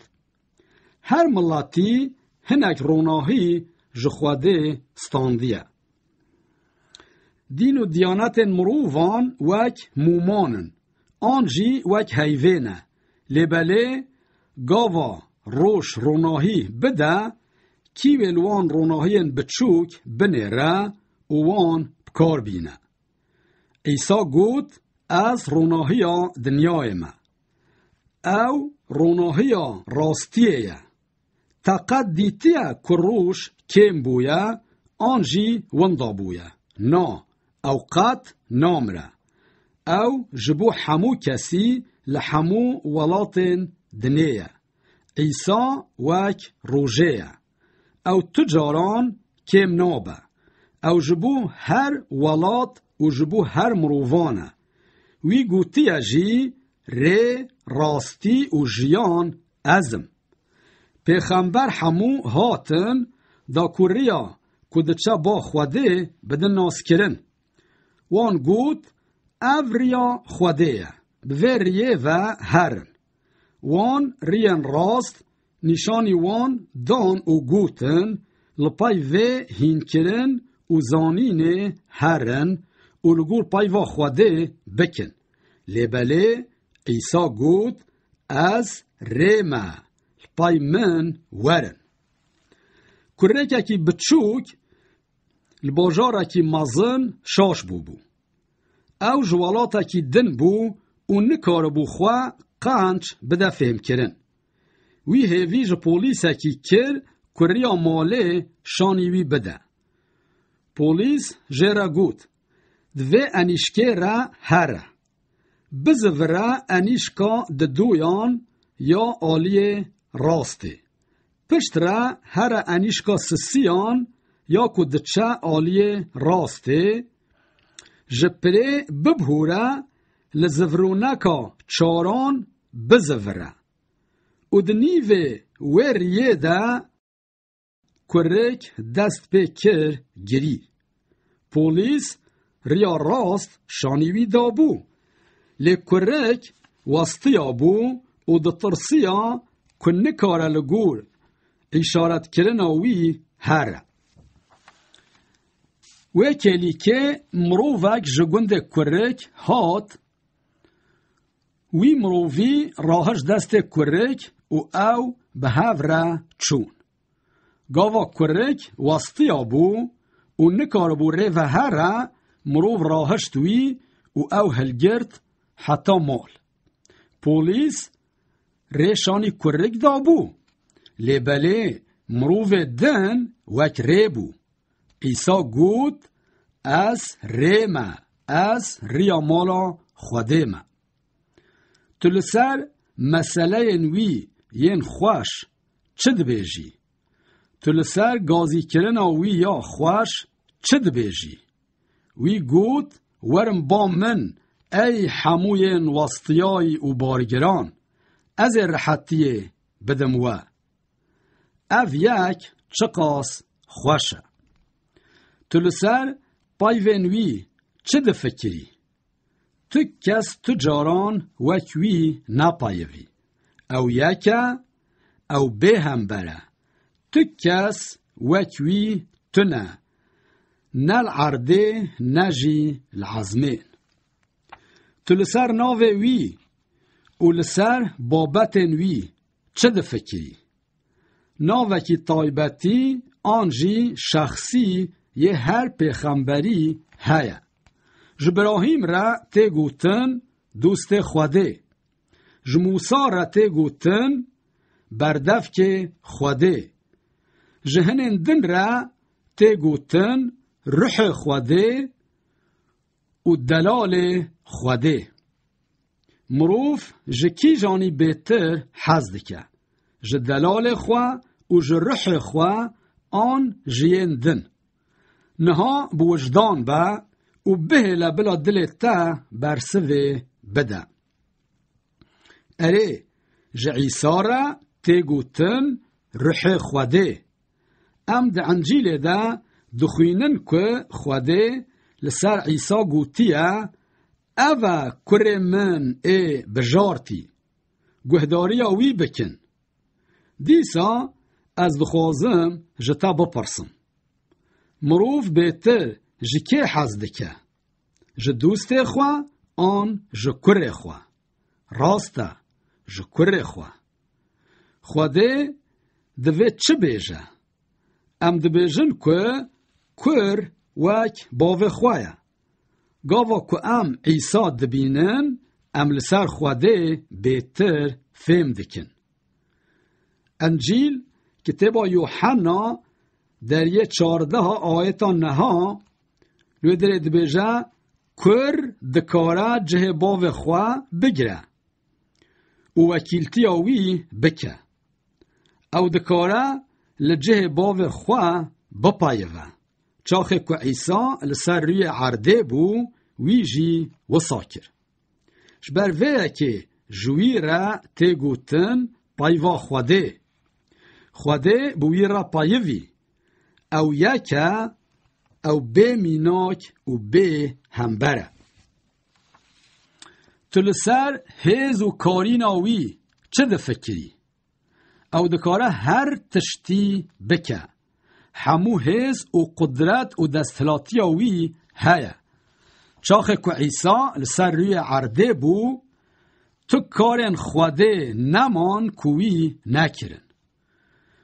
Her miletî hinek ronahî ji Xwedê standiye. Dîn û diyanetên mirovan wek mûman in, an jî wek heyvê ne. Lê belê gava roj ronahî bide, kî wê li wan ronahiyên biçûk binêre û wan bi kar bîne? Îsa got, Ez ronahiya dinyayê me. Ew ronahiya rastiyê ye. Te qet dîtiye ku roj kêm bûye, an jî winda bûye? Na, ew qet namire. Ew ji bo hemû kesî li hemû welatên dinê ye. Îsa wek rojê ye. Ew tu caran kêm nabe. Ew ji bo her welat û ji bo her mirovan e. Wî gotiye jî, Rê, rastî û jiyan ez im. Pêxember hemû hatin, da ku riya ku diçe ba Xwedê bidin naskirin. Wan got, Ev riya Xwedê ye, bi vê riyê ve herin. Wan riyên rast nîşanî wan dan û gotin, Li pey vê hînkirin û zanînê herin û li gor peyva Xwedê bikin. Lê belê Îsa got, Ez rê me, li pey min werin. Kurêkekî biçûk li bajarekî mezin şaş bûbû. Ew ji welatekî din bû û nikaribû xwe qenc bide fêhmkirin. Wî hêvî ji polîsekî kir ku riya malê şanî wî bide. Polîs jê re got, Di vê enîşkê re here. Bizivire enîşka didoyan ya aliyê rastê. Piştre here enîşka sisiyan ya ku diçe aliyê rastê, ji pirê bibhure li zivrûneka çaran bizivire. Û di nîvê wê riyê de kurik dest pê kir girî. Polîs riya rast şanî wî dabû. Lê kurik westiya bû û ditirsiya ku nikare li gor îşaretkirina wî here. Wê kêlîkê mirovek ji gundê kurik hat, wî mirovî rahişt destê kurik û ew bi hev re çûn. Gava kurik westiya bû û nikaribû rê ve here, mirov rahişt wî û ew hilgirt heta mal. Polîs rê şanî kurik dabû, lê belê mirovê din wek rê bû. Îsa got, Ez rê me, ez riya mala Xwedê me. Tu li ser meseleyên wî yên xweş çi dibêjî? Tu li ser gazîkirina wî ya xweş çi dibêjî? Wî got, Werin ba min, ey hemû yên westiyayî û bargiran, ez ê rihetiyê bidim we. Ev yek çiqas xweş e! Tu li ser peyvên wî çi difikirî? Tu kes tu caran wek wî nepeyivî. Ew yek e, ew bêhember e. Tu kes wek wî tune, ne li erdê ne jî li ezmên. Tu li ser navê wî û li ser babetên wî çi difikirî? Navekî taybetî an jî şexsî yê her pêxemberî heye. Ji Birahîm re tê gotin dostê Xwedê. Ji Mûsa re tê gotin berdevkê Xwedê. Ji hinên din re tê gotin ruhê Xwedê û delalê Xwedê. Mirov ji kîjanî bêtir hez dike? Ji delalê xwe û ji ruhê xwe an ji yên din? Niha bi wijdan be û bihêle bila dilê te bersivê bide. Erê, ji Îsa re tê gotin ruhê Xwedê. Em di Encîlê de Dixwînin ku Xwedê li ser Îsa gotiye, "Ev e kurê min ê bijartî. Guhdariya wî bikin." Dîsa ez dixwazim ji te bipirsim. Mirov bêtir ji kê hez dike? Ji dostê xwe an ji kurê xwe? Rast e, ji kurê xwe. Xwedê divê çi bêje? Em dibêjin ku kur wek bavê xwe ye. Gava ku em Îsa dibînin, em li ser Xwedê bêtir fêm dikin. Encîl, kitêba Yuhanna, deriyê çardeha, ayeta neha, li wê derê dibêje, "Kur dikare cihê bavê xwe bigire û wekîltiya wî bike." Ew dikare li cihê bavê xwe bipayive. Çaxê ku Îsa li ser rûyê erdê bû, wî jî wisa kir. Ji ber vê yekê ji wî re tê gotin peyva Xwedê. Xwedê bi wî re peyivî. Ew yek e, ew bê mînak û bê hember e. Tu li ser hêz û karîna wî çi difikirî? Ew dikare her tiştî bike. Hemû hêz û qudret û desthilatiya wî heye. Çaxê ku Îsa li ser rûyê erdê bû, tu karên Xwedê neman ku wî nekirin.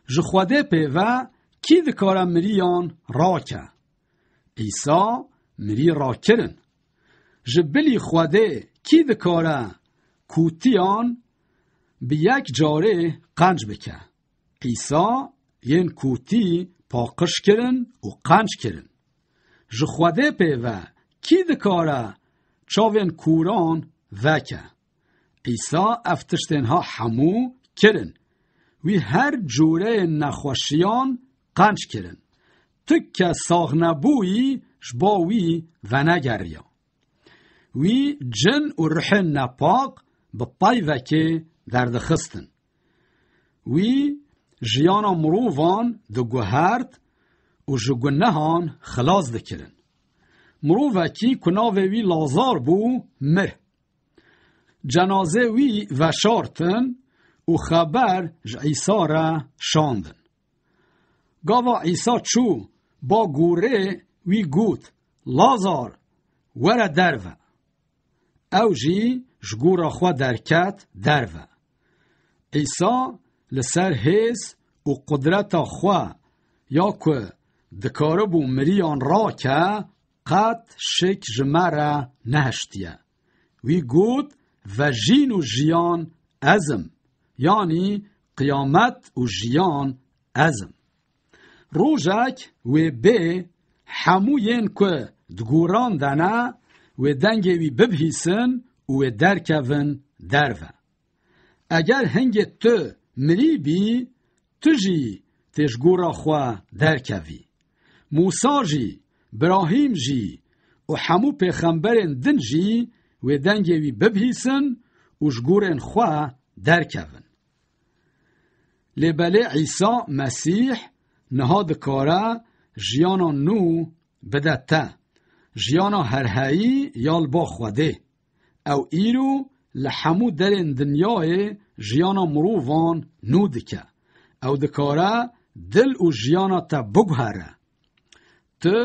Ji Xwedê pê ve kî dikare miriyan rake? Îsa mirî rakirin. Ji bilî Xwedê kî dikare kûtiyan bi yek carê qenc bike? Îsa yên kûtî paqij kirin û qenc kirin. Ji Xwedê pê ve kî dikare çavên kûran veke? Îsa ev tiştên ha hemû kirin. Wî her cûreyên nexweşiyan qenc kirin. Tu kes saxnebûyî ji bo wî venegeriya. Wî cin û ruhên nepak bi peyvekê derdixistin. Wî jiyana mirovan diguhert û ji gunehan xilas dikirin. Mirovekî ku navê wî Lazar bû, mir. Cenazê wî veşartin û xeber ji Îsa re şandin. Gava Îsa çû ba gorê, wî got, "Lazar, were derve." Ew jî ji gora xwe derket derve. Îsa li ser hêz û qudreta xwe, ya ku dikaribû miriyan rake, qet şik ji me re nehiştiye. Wî got, "Vejîn û jiyan ez im, yanî qiyamet û jiyan ez im." Rojek wê bê hemû yên ku di goran de ne, wê dengê wî bibihîsin û wê derkevin derve. Eger hingê tu mirî bî, tu jî tê ji gora xwe derkevî. Mûsa jî, Birahîm jî û hemû pêxemberên din jî wê dengê wî bibihîsin û ji gorên xwe derkevin. Lê belê Îsa Mesîh niha dikare jiyana nû bide te, jiyana herheyî ya li ba Xwedê. Ew îro li hemû derên dinyayê jiyana mirovan nû dike. Ew dikare dil û jiyana te biguhere. Tu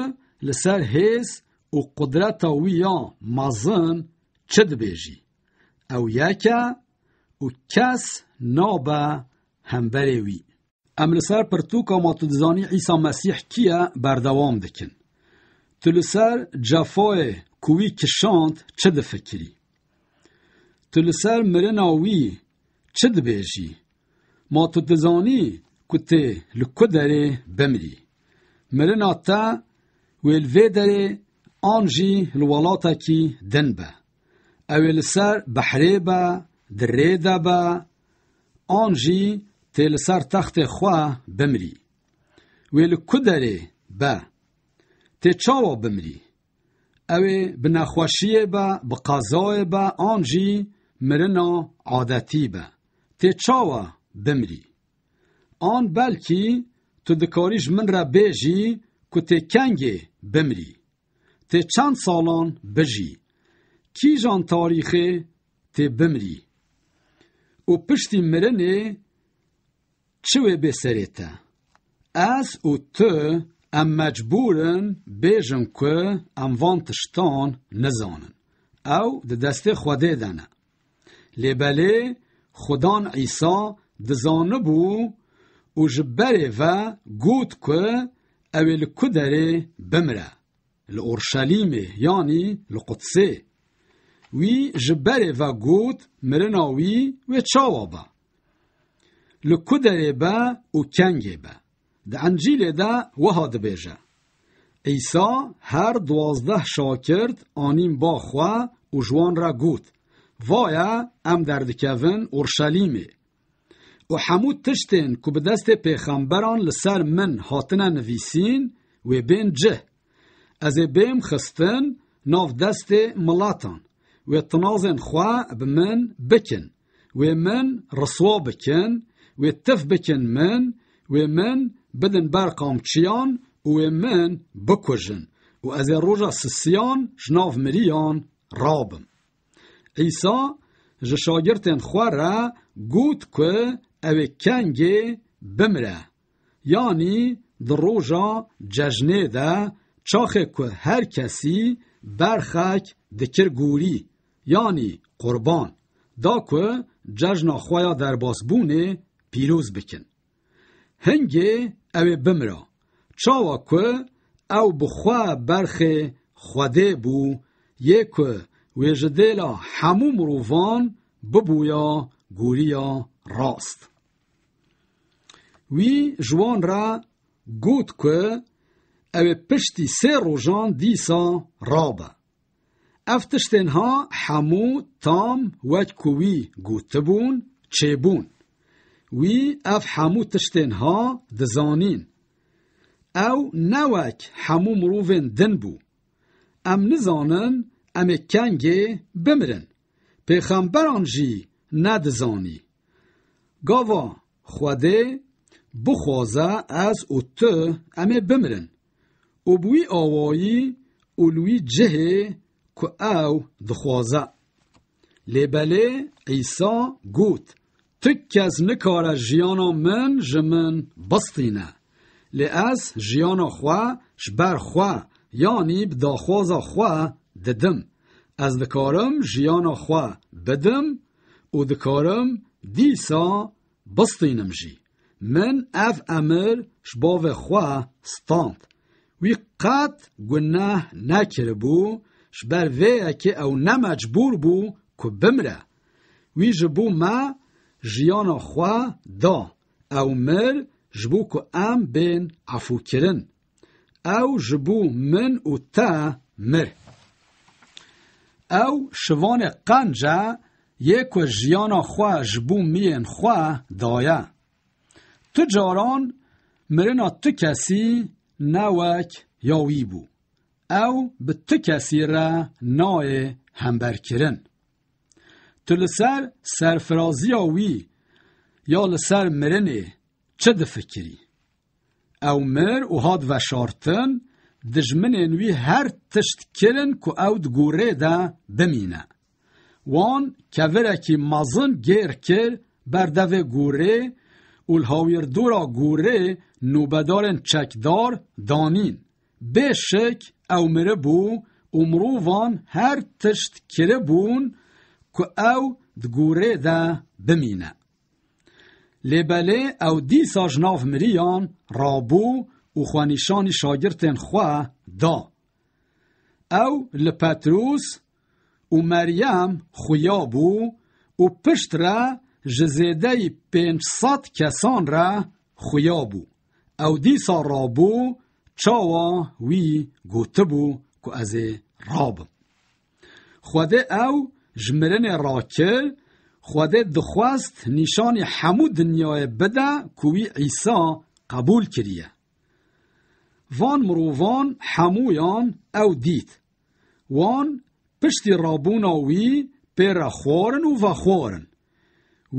li ser hêz û qudreta wî ya mezin çi dibêjî? Ew yek e û kes nabe hemberê wî. Em li ser pirtûka Ma tu dizanî Îsa Mesîh kî ye berdewam dikin. Tu li ser cefayê ku wî kişand çi difikirî? Tu li ser mirina wî çi dibêjî? Ma tu dizanî ku tê li ku derê bimirî? Mirina te wê li vê derê an jî li welatekî din be. Ew ê li ser behrê be, di rê de be, an jî tê li ser textê xwe bimirî. Wê li ku derê be? Tê çawa bimirî? Ew ê bi nexweşiyê be, bi qezayê be, an jî mirina adetî be. Tê çawa bimirî? An belkî tu dikarî ji min re bêjî ku tê kengê bimrî? Tê çend salan bijî? Kîjan tarîxê tê bimrî? Û piştî mirinê çi wê bê serê te? Ez û tu em mecbûr in bêjin ku em van tiştan nizanin. Ew di destê Xwedê de ne. Lê belê Xudan Îsa dizanibû û ji berê ve got ku ew ê li ku derê bimire, li Orşelîmê, yanî li Qudsê. Wî ji berê ve got, mirina wî wê çawa be? Li ku derê be û kengê be? Di Encîlê de wiha dibêje, Îsa her duwazdeh şagirt anîn ba xwe û ji wan re got, Vaye em derdikevin Orşelîmê. Û hemû tiştên ku bi destê pêxemberan li ser min hatine nivîsîn, wê bên cih. Ez ê bêm xistin nav destê miletan. Wê tinazên xwe bi min bikin. Wê min riswa bikin. Wê tif bikin min. Wê min bidin ber qamçiyan û wê min bikujin. Û ez ê roja sisiyan ji nav miriyan rabim. Îsa ji şagirtên xwe re got ku ew ê kengê bimire, yanî di roja cejnê de, çaxê ku her kesî berxek dikir gorî, yanî qurban, da ku cejna xwe ya derbasbûnê pîroz bikin. Hingê ew ê bimira. Çawa ku ew bi xwe berxê Xwedê bû, yê ku wê ji dêla hemû mirovan bibûya goriya rast. Wî ji wan re got ku ew ê piştî sê rojan dîsa rabe. Ev tiştên ha hemû tam wek ku wî gotibûn, çêbûn. Wî ev hemû tiştên ha dizanîn. Ew ne wek hemû mirovên din bû. Em nizanin em ê kengê bimirin. Pêxemberan jî nedizanî. Gava Xwedê bixwaze ez û tu em ê bimirin. Û bi wî awayî û li wî cihê ku ew dixwaze. Lê belê Îsa got, Tu kes nikare jiyana min ji min bistîne. Lê ez jiyana xwe ji ber xwe, yanî bi daxwaza xwe didim. Ez dikarim jiyana xwe bidim û dikarim dîsa bistînim jî. Min ev emir ji bavê xwe stand. Wî qet guneh nekiribû, ji ber vê yekê ew ne mecbûr bû ku bimire. Wî ji bo me jiyana xwe da. Ew mir ji bo ku em bên efûkirin. Ew ji bo min û te mir. Ew şivanê qenc e, yê ku jiyana xwe ji bo miyên xwe daye. Tu caran mirina tu kesî ne wek ya wî bû. Ew bi tu kesî re nayê hemberkirin. Tu li ser serfiraziya wî ya li ser mirinê çi difikirî? Ew mir û hat veşartin, dijminên wî her tişt kirin ku ew di gorê de bimîne. Wan kevirekî mezin gêr kir ber devê gorê û li hawirdora gorê nûbedarên çekdar danîn. Bê şik ew miribû û mirovan her tişt kiribûn ku ew di gorê de bimîne. Lê belê ew dîsa ji nav miriyan rabû û xwe nîşanî şagirtên xwe da. Ew li Petrûs û Meryem xuya bû û pişt re ji zêdeyî pênc sed kesan re xuya bû. Ew dîsa rabû çawa wî gotibû ku ez ê rabim. Xwedê ew ji mirinê rakir, Xwedê dixwest nîşanî hemû dinyayê bide ku wî Îsa qebûl kiriye. Van mirovan hemûyan ew dît. Wan piştî rabûna wî pê re xwarin û vexwarin.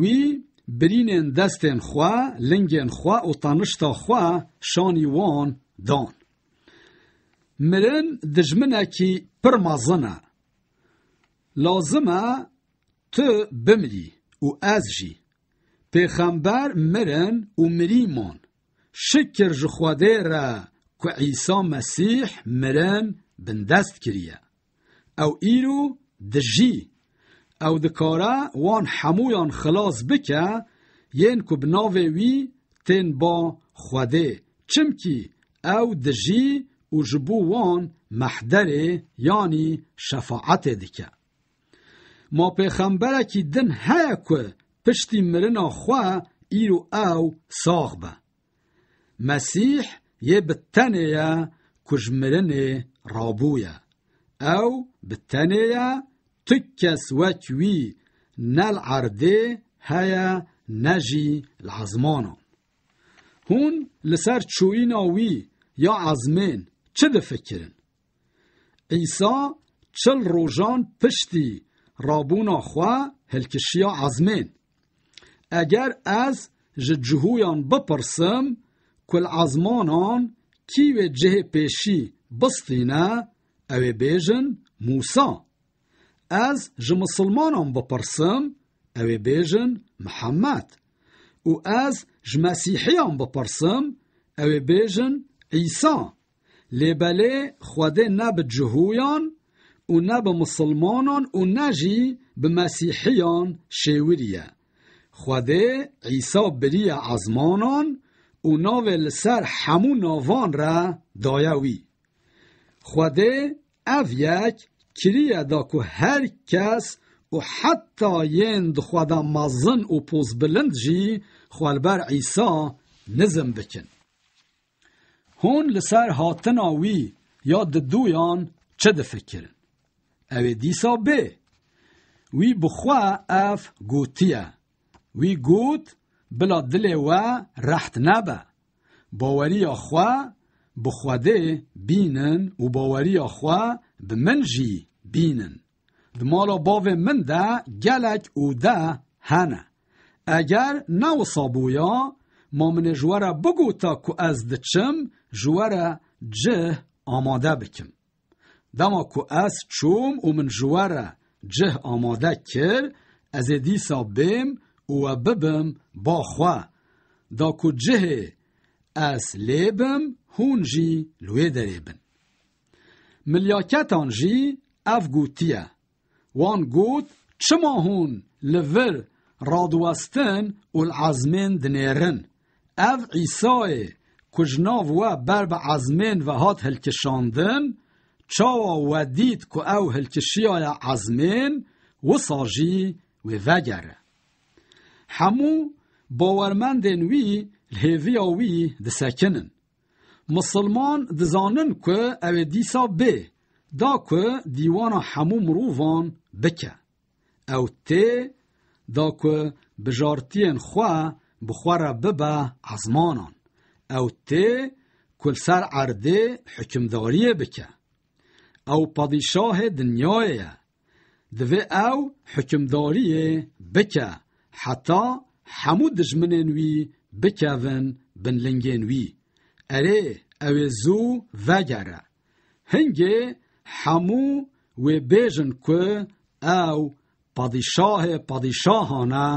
Wî birînên destên xwe, lingên xwe û tenişta xwe şanî wan dan. Mirin dijminekî pir mezin e. Lazim e tu bimirî û ez jî. Pêxember mirin û mirî man. Şikir ji Xwedê re ku Îsa Mesîh mirin bindest kiriye. Ew îro dijî. Ew dikare wan hemûyan xilas bike, yên ku bi navê wî tên ba Xwedê. Çimkî ew dijî û ji bo wan mehderê, yanî şefaetê dike. Ma pêxemberekî din heye ku piştî mirina xwe îro ew sax be? Mesîh yê bi tenê ye ku ji mirinê rabûye. Ew bi tenê ye, tu kes wek wî ne li erdê heye ne jî li ezmanan. Hûn li ser çûyîna wî ya ezmên çi difikirin? Îsa çil rojan piştî rabûna xwe hilkişiya ezmên. Eger ez ji cihûyan bipirsim ku li ezmanan kî wê cihê pêşî bistîne, ew ê bêjin Mûsa. Ez ji misilmanan bipirsim, ew ê bêjin Mihemed. Û ez ji mesîhiyan bipirsim, ew ê bêjin Îsa. Lê belê Xwedê ne bi cihûyan û ne bi misilmanan û ne jî bi mesîhiyan şêwirî ye. Xwedê Îsa biriye ezmanan û navê li ser hemû navan re daye wî. Xwedê ev yek kiriye da ku her kes û heta yên di xwe de mezin û pozbilind jî xwe li ber Îsa nizm bikin. Hûn li ser hatina wî ya diduyan çi difikirin? Ew ê dîsa bê. Wî bi xwe ev gotiye. Wî got, bila dilê we reht nebe. Baweriya xwe bi Xwedê bînin û baweriya xwe bi min jî bînin. Di mala bavê min de gelek ode hene. Eger ne wisa bûya, ma min ê ji we re bigota ku ez diçim ji we re cih amade bikim. Dema ku ez çûm û min ji we re cih amade kir, ez ê dîsa bêm û we bibim ba xwe, da ku cihê ez lê bim, hûn jî li wê derê bin. Milyaketan jî ev gotiye. Wan got, çima hûn li vir radiwestin û li ezmên dinêrin? Ev Îsayê ku ji nav we ber bi ezmên ve hat hilkişandin, çawa we dît ku ew hilkişiyaye ezmên, wisa jî wê vegere. Hemû bawermendên wî li hêviya wî disekinin. Misilman dizanin ku ew ê dîsa bê, da ku dîwana hemû mirovan bike. Ew tê da ku bijartiyên xwe bi xwe re bibe ezmanan. Ew tê ku li ser erdê hukimdariyê bike. Ew padîşahê dinyayê ye. Divê ew hukimdariyê bike, heta hemû dijminên wî bikevin bin lingên wî. Erê, ew ê zû vegere. Hingê hemû wê bêjin ku ew padîşahê padîşahan e,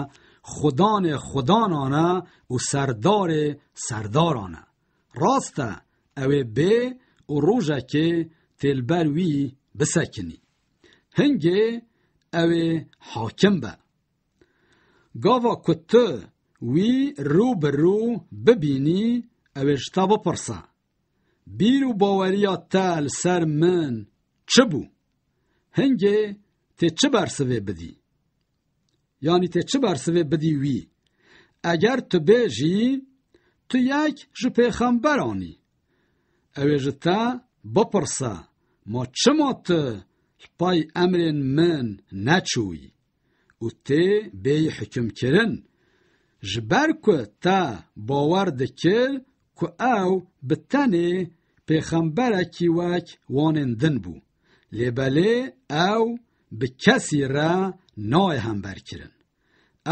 xudanê xudanan e û serdarê serdaran e. Rast e, ew ê bê û rojekê tê li ber wî bisekinî. Hingê ew ê hakim be. Gava ku tu wî rû bi rû bibînî, ew ê ji te bipirse, bîr û baweriya te li ser min çi bû? Hingê tê çi bersivê bidî? Yanî tê çi bersivê bidî wî? Eger tu bêjî, tu yek ji pêxemberan î, ew ê ji te bipirse, ma çima tu li pay emrên min neçûyî? Û tê bêyî hukimkirin, ji ber ku te bawer dikir ku ew bi tenê pêxemberekî wek wanên din bû. Lê belê ew bi kesî re nayê hemberkirin.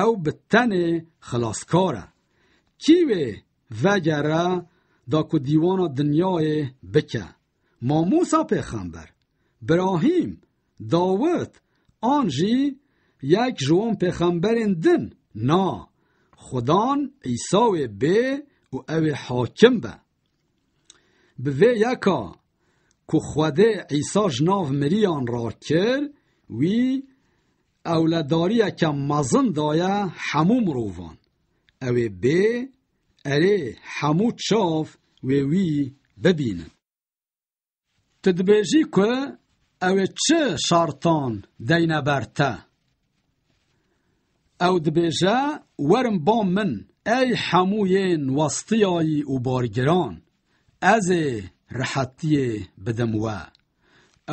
Ew bi tenê xilaskar e. Kî wê vegere da ku dîwana dinyayê bike? Ma Mûsa pêxember, Birahîm, Dawid, an jî yek ji wan pêxemberên din? Na, Xudan Îsa wê bê û ew ê hakim be. Bi vê yeka ku Xwedê Îsa ji nav miriyan rakir, wî ewledariyeke mezin daye hemû mirovan. Ew ê bê, erê, hemû çav wê wî bibînin. Tu dibêjî ku ew ê çi şertan deyne ber te? Ew dibêje, Werin ba min, ey hemû yên westiyayî û bargiran, ez ê rihetiyê bidim we.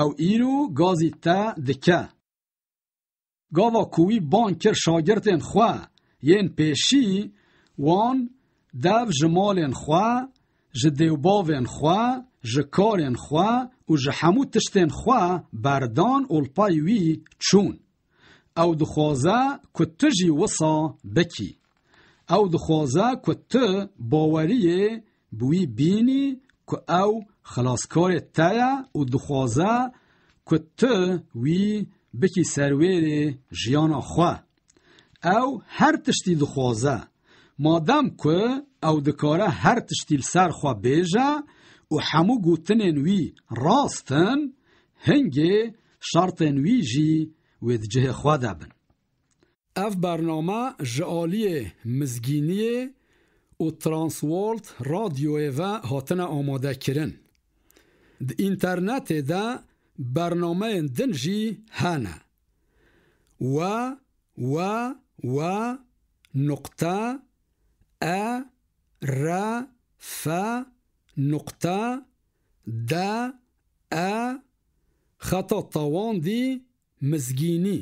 Ew îro gazî te dike. Gava ku wî bang kir şagirtên xwe yên pêşî, wan dev ji malên xwe, ji dêwbavên xwe, ji karên xwe û ji hemû tiştên xwe berdan û li pey wî çûn. Ew dixwaze ku tu jî wisa bikî. Ew dixwaze ku tu baweriyê bi wî bînî ku ew xilaskarê te ye û dixwaze ku tu wî bikî serwêrê jiyana xwe. Ew her tiştî dixwaze. Madem ku ew dikare her tiştî li ser xwe bêje û hemû gotinên wî rast in, hingê şertên wî jî wê di cihê xwe de bin. Ev bername ji aliyê Mizgîniyê û Transworld Radyoyê ve hatine amadekirin. Di înternetê de bernameyên din jî hene. We, we, we, nuqte, e, r, f, nuqte, d, e, xeta tawandî, Mizgînî,